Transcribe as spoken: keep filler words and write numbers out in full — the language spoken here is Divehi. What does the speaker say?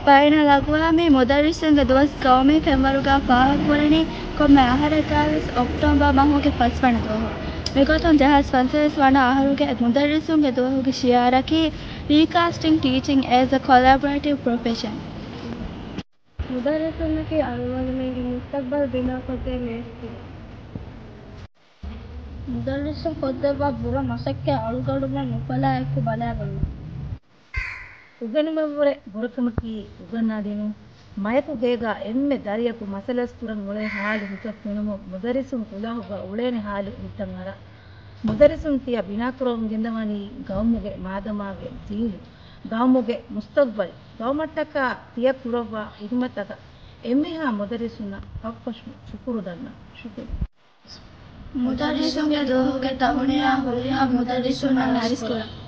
ބައިނަލްއަގްވާމީ މުދައްރިސުންގެ ދުވަސް ގައުމީ ފެންވަރުގަ ފާހަގަކުރަނީ ކޮންމެ އަހަރަކާވެސް އޮކްޓޯބަރ މަހުގެ ފަސްވަނަ ދުވަހު. މިގޮތުން ދެހާސް ފަންސަވީސް ވަނަ އަހަރުގެ މުދައްރިސުންގެ ދުވަހުގެ ޝިޢާރަކީ Recasting Teaching as a Collaborative Profession. މުދައްރިސުންނަކީ އަޅުގަނޑުމެންގެ މުސްތަގްބަލް ބިނާކޮށްދޭ މޭސްތިރި. މުދައްރިސުން ކޮށްދެއްވާ ބުރަ މަސައްކަތް އަޅުގަނޑުމެން ނުބަލާ އެކު ބަލާގަންނަން. އުގެނުމެއްވުރެ ބުރަކަމަކީ އުގަންނާދިނުން. މަޔަކު ގޭގަ އެންމެ ދަރިޔަކު މަސަލަސް ކުރަން އުޅޭ ހާލު ހިތަށް ފެނުމުން މުދައްރިސުން ކުލާހުގަ އުޅޭނެ ހާލު ހިތަށް އަރާ. މުދައްރިސުން ތިޔަ ބިނާކުރަމުން ގެންދަވަނީ ގައުމުގެ މާދަމާގެ ޖީލު، ގައުމުގެ މުސްތަގްބަލް، ގައުމަށްޓަކާ ތިޔަ ކުރައްވާ ހިދުމަތަކަށް އެންމެހާ މުދައްރިސުންނަށް ހައްފަށު ޝުކުރު ދަންނަން. ޝުކުރު. މުދައްރިސުންގެ ދުވަހުގެ ތަހުނިޔާ ހުރިހާ މުދައްރިސުންނަށް އަރިސްކުރަން.